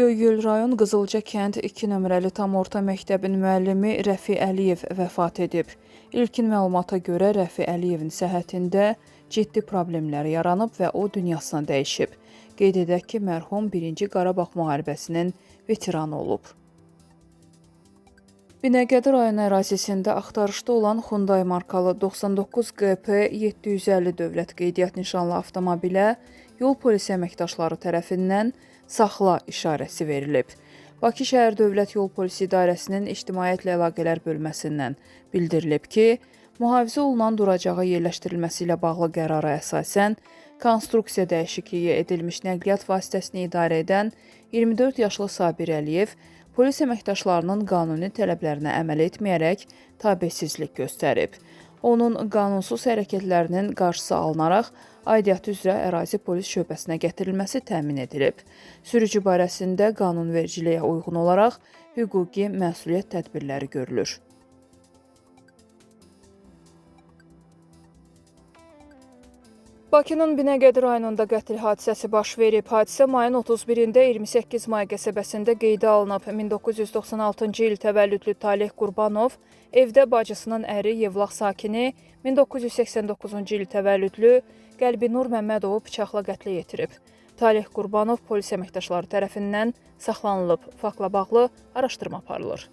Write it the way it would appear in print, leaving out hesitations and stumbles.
Göygöl rayon Qızılca kənd 2 nömrəli tam orta məktəbin müəllimi Rəfi Əliyev vəfat edib. İlkin məlumata görə Rəfi Əliyevin səhhətində ciddi problemlər yaranıb və o dünyasını dəyişib. Qeyd edək ki, mərhum 1-ci Qarabağ müharibəsinin veteranı olub. Binəqədi rayonu ərazisində axtarışda olan Hyundai markalı 99 QP 750 dövlət qeydiyyat nişanlı avtomobilə yol polisi əməkdaşları tərəfindən saxla işarəsi verilib. Bakı şəhər Dövlət Yol Polisi İdarəsinin İctimaiyyətlə Əlaqələr bölməsindən bildirilib ki, mühafizə olunan duracağa yerləşdirilməsi ilə bağlı qərara əsasən konstruksiya dəyişikliyi edilmiş nəqliyyat vasitəsini idarə edən 24 yaşlı Sabir Əliyev polis əməkdaşlarının qanuni tələblərinə əməl etməyərək tabesizlik göstərib. Onun qanunsuz hərəkətlərinin qarşısı alınaraq aidiyyatı üzrə ərazi polis şöbəsinə gətirilməsi təmin edilib. Sürücü barəsində qanunvericiliyə uyğun olaraq hüquqi məsuliyyət tədbirləri görülür. Bakının Binəqədi rayonunda qətl hadisəsi baş verib. Hadisə mayın 31-də 28 may qəsəbəsində qeydə alınıb. 1996-cı il təvəllüdlü Taleh Qurbanov evdə bacısının əri Yevlax sakini 1989-cu il təvəllüdlü Qəlbinur Məmmədovu bıçaqla qətlə yetirib. Taleh Qurbanov polis əməkdaşları tərəfindən saxlanılıb. Faktla bağlı araşdırma aparılır.